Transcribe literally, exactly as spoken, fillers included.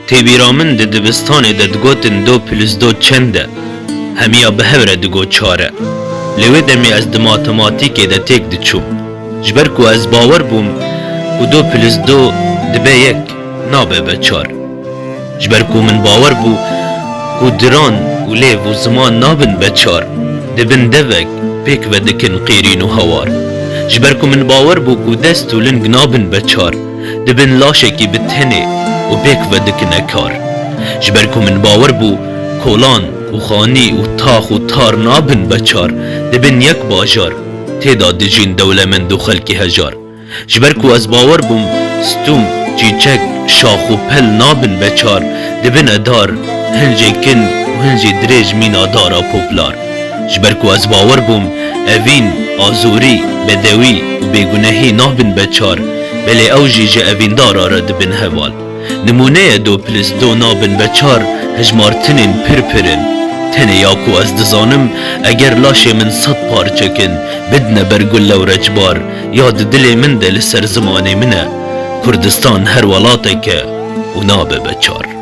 Tê bîra min di dibistanê de digotin do plus do çend e? Hemiya bi hev re digot çar e. Lê wê demê ez di matematîkê de têk diçûm. Ji ber ku ez bawer bûm ku do plus do dibe yek, nabe be çar. Ji ber ku min bawer bû ku diran û lêv û ziman nabin be çar, dibin devek, pêk ve dikin qêrîn û hawar. Ji ber ku min bawer bû ku dest û ling nabin be çar, dibin laşekî bi tenê û pêk ve dikine kar. Ji ber ku min bawer bû kolan û xanî û tax û tar nabin be çar, dibin yek bajar, tê de dijîn dewlemend û xelkî hejar. Ji ber ku ez bawer bûm, stûm, çîçek, şax û pel nabin be çar, dibine dar, hin jê kin û hin jê dirêj mîna dara poplar. Ji ber ku ez bawer bûm, evîn, azorî, bedewî û bêgunehî nabin be çar, belê ew jî ji evîndara re dibin heval. Nimûneyê do plus do nabin be çar, hejmartinên pir pir in. Tenê ya ku ez dizanim, eger laşê min sed parçek in, bidine ber gule û reçbar, ya di dilê min de li ser zimanê min e. Kurdistan her welatek e û nabe be çar.